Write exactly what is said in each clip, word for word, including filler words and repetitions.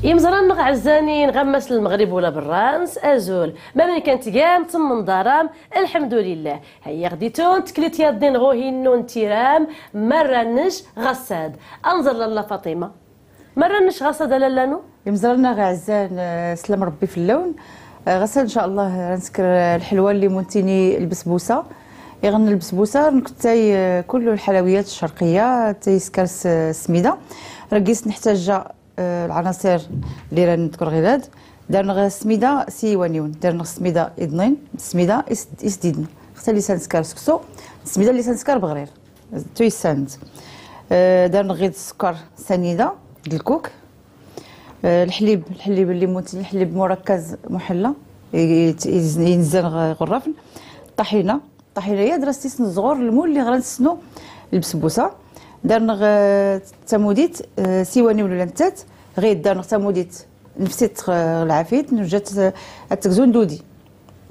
Imẓra-nneɣ ɛzzan-in ɣ ammas n Lmeɣrib ula berrans, azul. Mamnn kan tgam, tmnḍaram, lḥemdulillah. Heyya ɣ-d-itun tklit yaḍ-in ɣ uhinnu n tiram, marra-nnec ɣassad. Anẓer lalla Faṭima. Marra-nnec ɣassad a lalla-nu? Imẓra-nneɣ ɛzzan, eh, slam Rebbi fell-awn. Eh, ɣassad, ncallah, ra nsker, eh, lḥelwa lli muntini lbesbusa. Iɣ n lbesbusa, nkuttay, eh, kull lḥalawiyat ccerqiya, tay skar s-, smida. Ra gis nḥtajja eh, lɛanaṣir lli ra nḍkur ɣilad. Dar-nneɣ smida s iwaniwn, dar-nneɣ smida iḍnin, smida is-, isdidn. Xta lli s-nskar seksu, smida lli s-nskar beɣrir. Tuysan-dd. Eh, dar-nneɣ ɣid ssukkar sanida, d lkuk. Eh, lḥlib, lḥlib lli muntini, lḥlib murakkaz muḥella. I-, i-, inzzan ɣ-, ɣ urrafn. Ṭaḥina, Ṭaḥina-ya, dras-tt isn zɣur lmul lli ɣ ra nssnu lbesbusa. Dar-nneɣ, eh, tamudit, eh, s iwaniwn ula nttat, ɣid dar-nneɣ tamudit nfsit ɣ, eh, lɛafit, nujat, eh, ad tgzun d udi.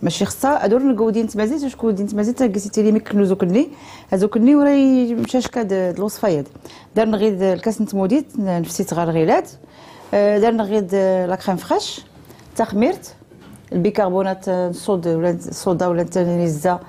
Maci xsa ad ur neg udi n tmazit, acku udi n tmazit, ad gis itili mikk n uzuk-nni, azuk-nni ur imcacka d, d lwṣfa-yad. Dar-nneɣ ɣid, eh, lkas n tmudit, n, nfsit ɣ lɣilad, eh, dar-nneɣ ɣid, eh, la crème fraîche, taxmirt, Lbikarbonat n ṣṣud, ula n ṣṣuda, ula n tanizza,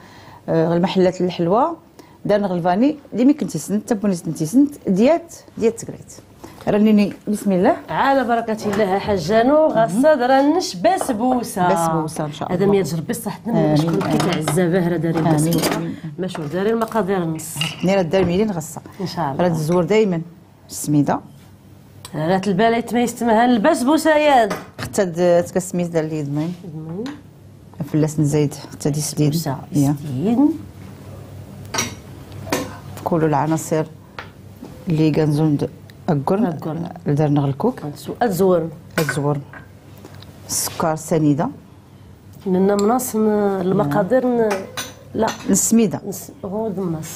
eh, ɣ lmaḥellat n lḥelwa. Dar-nneɣ lvani, lli mikk n tisnt, tabunist n tisnt, dyat, dyat tgrit. Ra nini, bismillah. Ɛla barakat illah a ḥajja-nu, ɣassad ra nnec basbusa. Basbusa, ncallah. Ad am-yajr Rebbi ṣṣaḥt-nnem, amin, acku amin. Kif ɛzzabah ra darin basbusa. Amin, amin. Mac ur darin lmaqadir-nnes. Nira darim ilin ɣassa. Ncallah. Ra tzwur dayman. Smida. Rat lbal aytma yestemhan lbasbusa-yad. Xta d tga smida lli idmin. Idmin. Fell-as nzayd xta d isdid. Basbusa ya. Isdid. Kull lɛanaṣir lli gan zund aggurn. Aggurn. Lli dar-nneɣ lkuk. Ad zw-, ad zwurn. Ad zwurn. Ssukkar sanida. Nenna mnaṣ n lmaqadir n, la. N smida. N s-, hu d mnaṣ.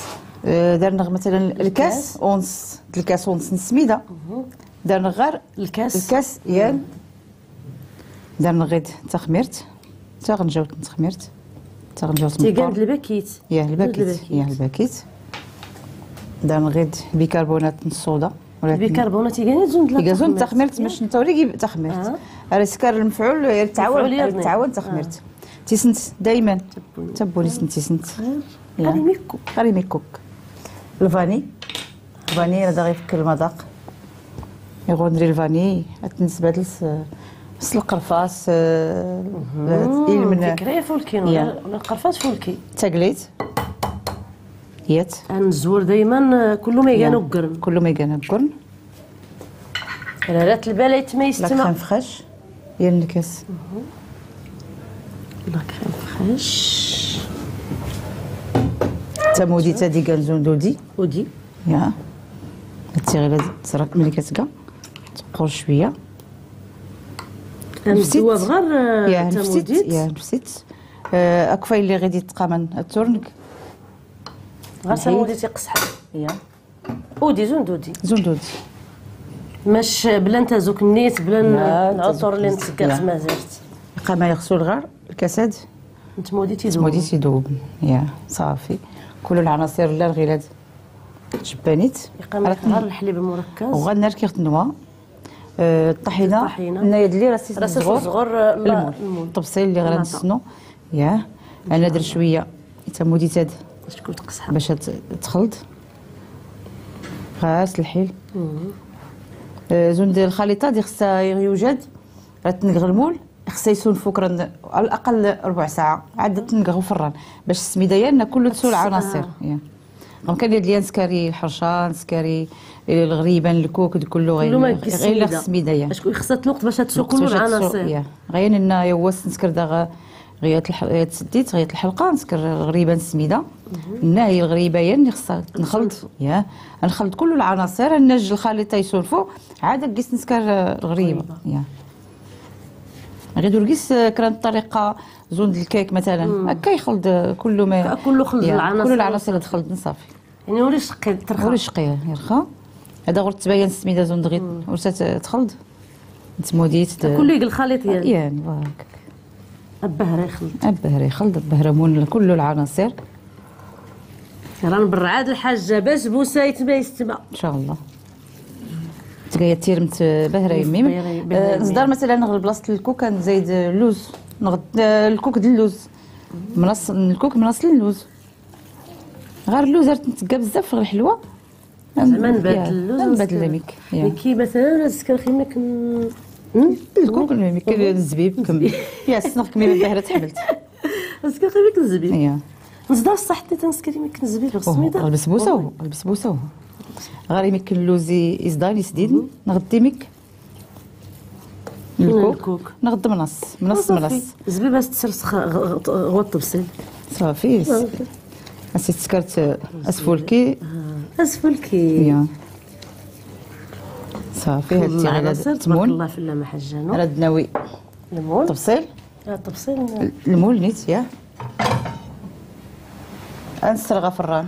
Eh, dar-nneɣ matalan lkas, lkas. Unṣ, d lkas unṣ n smida. Mhm. Dar-nneɣ ɣar lkas. Lkas, yan. Dar-nneɣ ɣid taxmirt. Taɣenjawt n txmirt. Taɣenjawt n ṭṭur. Tigan d lbakit. Ya, lbakit. Lbakit. Ya, lbakit. Dar-nneɣ ɣid bikarbonat n ṣṣuda. Bikarbonat igan zund la. Igan zund taxmirt, taxmirt, mac netta ur igi taxmirt. Ah. Ara iskar lmefɛul, ara tɛawan, mefɛul yaḍnin. Ara tɛawan taxmirt. Ah. Tisnt dayman. Tabunist. Tabunist n tisnt. Ya. Qari mikkuk. Qari mikkuk. Lvani. Lvani, hada ɣifk lmaḍaq. Iɣur nri lvani, ad t-nsbadel s, s lqerfas, s, mhm, ilmn. Fikra ya fulki, ya. Lqerfas fulki. Taglit. Yat. Ad nzwur dayman, eh, kullu ma igan uggurn. Kullu ma igan uggurn. Rat lbal aytma yessetma. La crème fraîche. Yal nkas. Mhm. La crème fraîche. Tamudit ad igan zund udi. Udi. Ya. Ad tiɣil ad tẓra mli katga. Tqqur cwiya. Ad nfsit. Nzwur ɣer, eh, ya, nfsit, tamudit. Ya, nfsit. Eh, akfay lli ɣid itqaman ad turng. Ɣas amudit iqsḥan. Ya. Udi, zund udi. Zund udi. Mac bla n tazuknit, bla n, la, n lɛuṭur lli ntsegga ɣ tmazirt. Iqqam iɣsul ɣer lkasad. N tmudit idub. Tmudit idub. Ya, ṣafi. Kull lɛanaṣir llan ɣilad. Tjebbanit. Iqqam ɣer lḥlib lmurakkaz. Uɣal narki ɣ tnwa. Eh, ṭṭaḥina. Ṭṭaḥina. Nna yadli ra s-, ra s-, zɣur, zɣur, eh, lmul. Lmul. Ṭṭebṣil lli ɣ ra nssnu. Yah. Ad nadr cwiya i tamudit-ad. Bac ad txlḍ. Ɣas lḥil. Mhm. Eh, zund lxaliṭa-ad ixsa yujad, ra tneg ɣ lmul, ixsa isunfu kra n, ɛal laqal rbuɛ saɛa, ɛad tneg ɣ uferran. Bac ssmida-yan kullu tsu lɛanaṣir. Ah. Yah. Ɣam kan yadli ad nskar i lḥerca, nskar i lɣriba n lkuk, d kullu ɣir, kullu ma ɣir ssmida. Ssmida, yah. Acku ixsa-t lweqt bac ad tsu kullu lɛanaṣir. Yah. Ɣayan inna yawas nskar daɣ ɣir yat lḥ-, yat tseddit, ɣir yat lḥelqa, nskar lɣriba n ssmida. Mhm. Inna hi lɣriba-yan ixsa nxlḍ, yah. Nxlḍ kullu lɛanaṣir, ad najj lxaliṭa isunfu, ɛad gis nskar lɣriba. Lɣriba. Yah. Ɣid ur gis, eh, kra n ṭṭariqa zund lkik, matalan. Mm. Akka ixlḍ, eh, kullu ma, kullu xlḍ, yah, lɛanaṣir. Kullu lɛanaṣir ad xlḍn, ṣafi. Ya'ni ur icqi tirxa. Ur icqi tirxa. Hada ɣur tbayan ssmida zund ɣid. Mm. Ur tt-, txlḍ. Tmudit. Kullu ig lxaliṭ-yan. Yan, voilà. Abbah ra ixlḍ. Abbah ra ixlḍ, abbah ra mun kullu lɛanaṣir. Ra nberrɛ ɛad lḥaja basbusa aytma yessetma. Incallah. تقايا تيرمت باهرة يميم. باهرة، باهرة آه، يميم. نزدار مثلًا غير بلاصة الكوك، نزيد اللوز. نغد، آه، الكوك د اللوز. منص-، الكوك منصل اللوز. غير اللوز راه تنتقى بزاف في الحلوة. زعما نبات يا، اللوز نبات ونسكر. اللوميك، يا. كي مثلًا نسكر خيمك ن-، م؟ الكوك، الميك، الزبيب، كم. الزبيب. يا، سنغ كمية باهرة تحملت. نسكر خيمك الزبيب. يا. نزدار الصح تنسكر خيمك الزبيب، أوه، السميدة. البسبوسة، أوه. البسبوسة. غير يمكن اللوز يزدان يسديد، نغدي ميك. الكوك. الكوك. نغد منص، منص، صافي. منص. زبيبة تسرسخ غ-، غ-، غ-، غوط بسيل. صافي، س-، صافي. اسي تسكرت اسفولكي. آه. اسفولكي. يا. صافي، هاتي على التمون. تبارك الله في الله ما حجانو. راه دناوي. المول. طبسيل. آه، طبسيل. المول نيت، يا. انسرغ فران.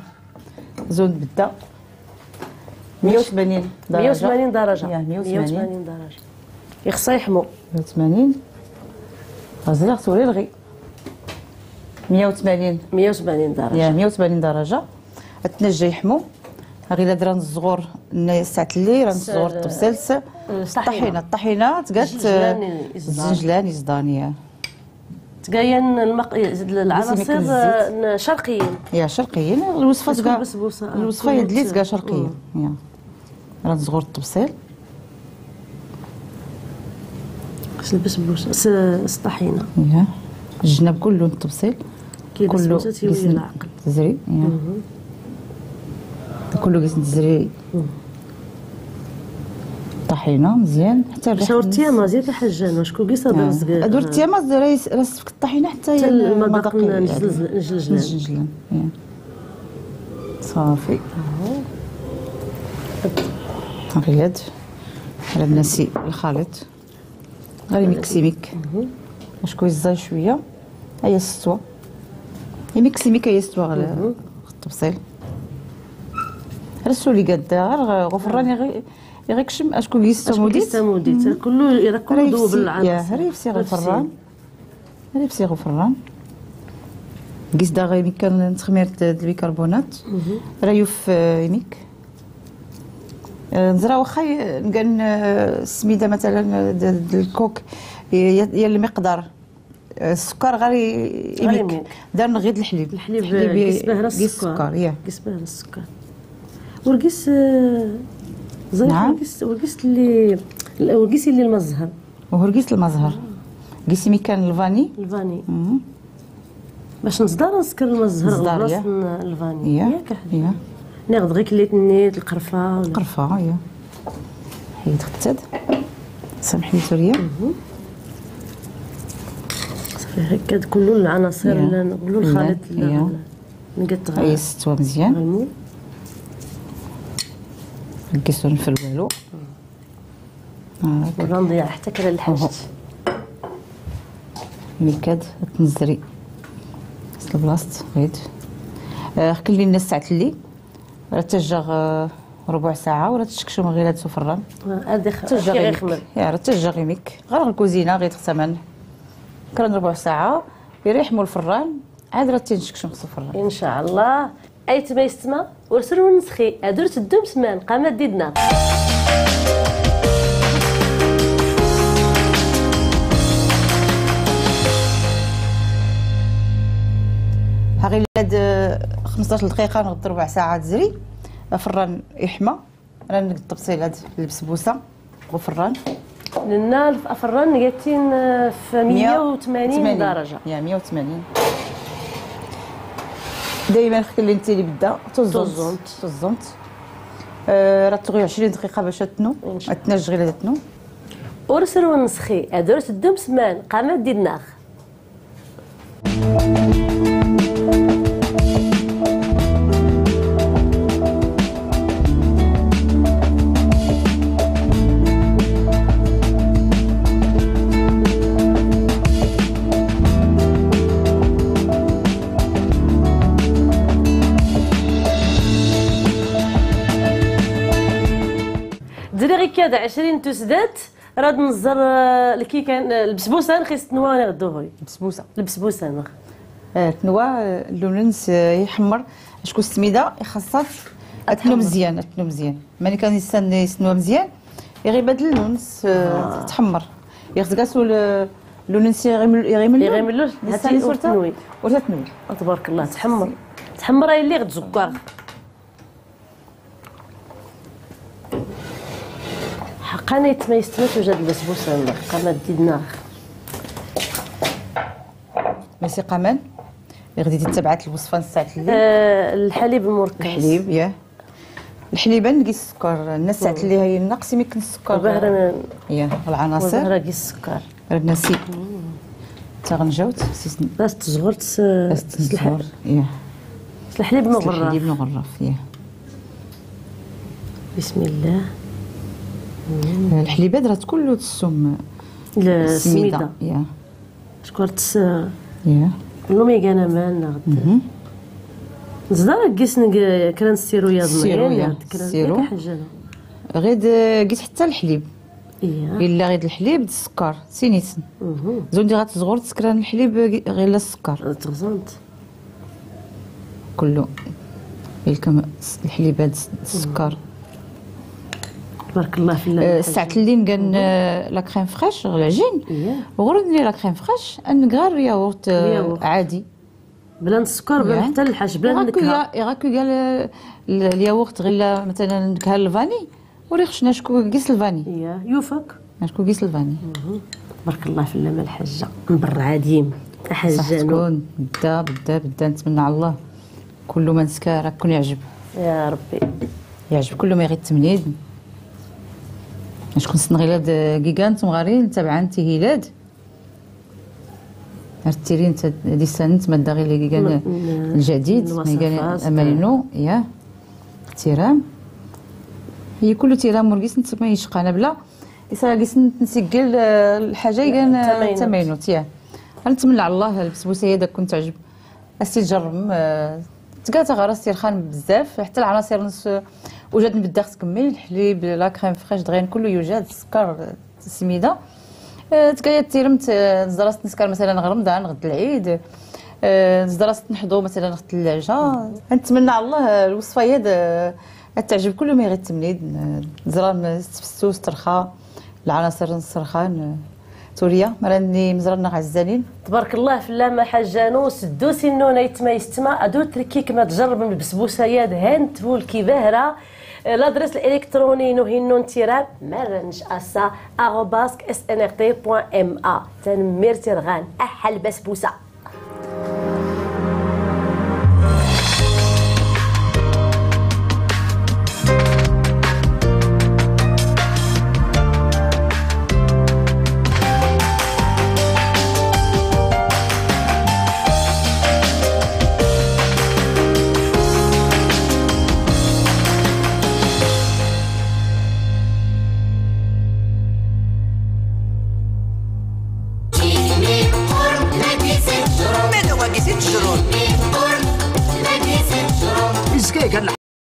زون بدا. مية وثمانين درجة. مية وثمانين درجة. يا، مية وثمانين. مية وثمانين درجة. يخصها يحمو. مية وثمانين. غزير، غتولي الغي. مية وثمانين. مية وثمانين درجة. يا، مية وثمانين درجة. اتنجى يحمو. غير درا الزغور، الناس تاع اللي راه الزغور الطبسيل س-، الطحينة. الطحينة، الطحينة تقات الزنجلان يزدان. الزنجلان يزدان، يا. تقاين المق-، العناصر، آه، شرقيين. يا، شرقيين. الوصفة تقا-، البسبوسة، آه، الوصفة هي دليت تقا شرقية. مم. يا. راه زغور الطبسيل. خص البسبوسة، س-، الطحينة. يا. الجناب كله الطبسيل. كي كله البسبوسة تيولي العقل. تزري، يا. مهم. كله قيس تزري. مم. طحينة مزيان حتى باش الريحة هاو التيامة زيادة حاجة، أنا شكون قيس هذا آه. الزقاق؟ هادو التيامة راه يس-، راه سفك الطحينة حتى حتى ين-، المذاق المذاق ن-، يعني. نجلجل-، نجلجلان. نجلجلان، يا. صافي. أهو. غياد. على الناسي الخليط. غير يميكسي ميك. مهم. شكون يزاي شوية. هيا ستوى. يميكسي ميك هيا ستوى على مهم. الطبسيل. رسولي قد غير غ-، غفران يغي-، يغيكشم أشكون يستموديت. يستموديت. كله يركب ريفسي، دوب العناصر. يا، ريفسي غفران. ريفسي غفران. قيس دا غير كان تخمير د-، البيكربونات. مهم. راه يوف، آه، يميك. آه، نزرا واخا ي-، نقال، آه، السميدة مثلًا، آه، د-، د-، الكوك، ي-، ي-، المقدار. آه، السكر غير ي-، غير يميك. يميك. دار غير الحليب. الحليب، الحليب آه، ي-، قيس باه راه قيس السكر. السكر، يا. قيس باه راه السكر. ورقيس، آه، زي نعم. ورقيس، ورقيس اللي، ورقيس اللي المزهر. وهرقيس المزهر. قيسي ميكان الفاني. الفاني. مم. باش نزدار نسكر المزهر نزدار، غلاص يا. ن-، الفاني. يا. ياك أحبي؟ يا. ناخذ غير كليت النيت، القرفة ولا القرفة، يا. حيد ختاد. سامحني سوريا. مهم. صافي، هكا كلو العناصر يا. اللي نقولو الخليط يا. اللي نقطع. هاي ستوى مزيان. غلمو. نقيسو نفل والو. هاك. ولا نضيع حتى كلا الحاجة. أهو. ميكاد تنزري. بس البلاصت بغيت. آه، خلي الناس ساعة اللي. راه تجاغ، آه، ربع ساعة وراه تشكشو من غير هاد سفران. آه، هادي خ-، تجاغ كي يميك. غيخمر. يا، راه تجاغ يميك. غير الكوزينة غير تخسمن. كرا ربع ساعة. يريح مول الفران. عاد راه تنشكشو من سفران. إن شاء الله. أيتما يستما، ورسل ونسخي، أدور تدوم سمان، قامت ديدنا. ها غير لاد خمسطاش دقيقة، نغطي ربع ساعة تزري. فران يحمى. أنا نقد الطبسيل هاد البسبوسة. وفران؟ لأن الفران قالتين في مية وثمانين درجة. يا مية وثمانين. دايمًا خلي انت اللي بدا توزنت. توزنت. توزنت. آه، راه تغي عشرين دقيقة باش تنو. إن شاء الله. تنجغي لها تنو. ورسل ونسخي، هادو راه تدوم سمان، قامت دي الناخ. دزري غير كاد عشرين تسدات. راد نزر، آه، الكيكان، آه، البسبوسة نخيس تنوى نغدوهوي. بسبوسة. البسبوسة نغ. آه، تنوى، آه، اللون نس، آه، يحمر. شكون السميدة يخصص؟ أتنو مزيان، أتنو مزيان. ماني كان يستنى يستنوى مزيان. يغيبدل اللون، س-، آه. تحمر. يغزقاسو ل-، اللون نسي يغيمل-، يغيمل اللون. يغيمل اللون. نسي هاتي صورته. وتنوي. وتتنوي. تبارك الله، تحمر. تحمر هاي اللي غتزكر. حقا نيت ما يستمت وجد البسبوسة، حقا ما ديدنا. ميسي قمان، غادي تتبعت الوصفة نسات اللي. آه، الحليب المركز. الحليب، يا. الحليبة نقي السكر، الناس ساعات اللي هي النقص يمكن السكر. وبهرة. يا، العناصر. وبهرة قي السكر. راه نسيت. تغنجاوت، سيس-، بس تزغرت س-، بس تزغر، يا. الحليب مغرف. الحليب مغرف، يا. بسم الله. الحليبات راه كله تسم. السميدة. السميدة، يا. شكون تس-، يا. لوميغا أنا ما نغد. مهم. زدار قيس نق-، كران السيرو يا السيرو، زمرين، يا. كران السيرو. ياك حاجة أنا. غير د-، قيس حتى الحليب. إلا غير الحليب د السكر، سينيسن. مهم. زوندي غتزغر تسكران الحليب غ-، غير لا السكر. تغزنت. كله. يلكم الحليبة د السكر. تبارك الله في الله. آه، الساعة اللي نقن، آه، لا كريم فريش، العجين. إيه. وغرد لي لا كريم فريش، أن غير ياغورت، آه، الياغورت. عادي. بلا السكر، بلا حتى الحاجة، بلا النكهة. يغاكو يا-، يغاكو قال، آه، ال-، الياغورت غير لا مثلًا نكهة الفاني، وريخ شنا شكو قيس الفاني. إيه، يوفك. شكو قيس الفاني. مهم. تبارك الله في الله ما الحاجة. من برا عاديم. حاجة صح نو. تكون بدا، بدا، بدا، نتمنى على الله. كل من سكى راه كون يعجب. يا ربي. يعجب كل ما يغيد تمنيد. شكون سنغيلاد كيكان تمغارين تابعان تيهيلاد. التيرين تا-، دي سنت ما داغي اللي كان م-، م-، الجديد، الوصفات، ما كان أمينو، يا. تيرام. هي كل تيرام ورقيس نتسمى يشقى أنا بلا. إسا قيس نت-، نسجل، آه، الحاجة كان، آه، تمينوت. تمينوت، يا. نتمنى على الله البسبوسة هي داك كنت تعجب. أسي جرم، آه، تقاتا غير أسي رخان بزاف، حتى العناصر نص وجد نبدا تكمل، الحليب، لا كريم فريش، دغيا كله يوجد، السكر، السميدة. آه، تكايا تيرمت، آه، زرست نسكر مثلًا غ رمضان، غد العيد. آه، زرست نحضو مثلًا غد العشاء. نتمنى على الله الوصفة هي د-، تعجب كل ما يغيد تمنيد. آه، زرام تفسوس ترخا، العناصر نصرخان. آه، توريا، مراني مزرنا غزالين. تبارك الله في الله ما حجانو، سدوسي النونة يتما يستما، أدو تركيك ما تجرب من البسبوسة يا دهان تفول كي بهرة. الأدرس الإلكتروني نهي النون تيران، مرنج أسا، أغوباسك إس إن إر تي بوان إم أ. تنمير تيرغان، أحل بسبوسة.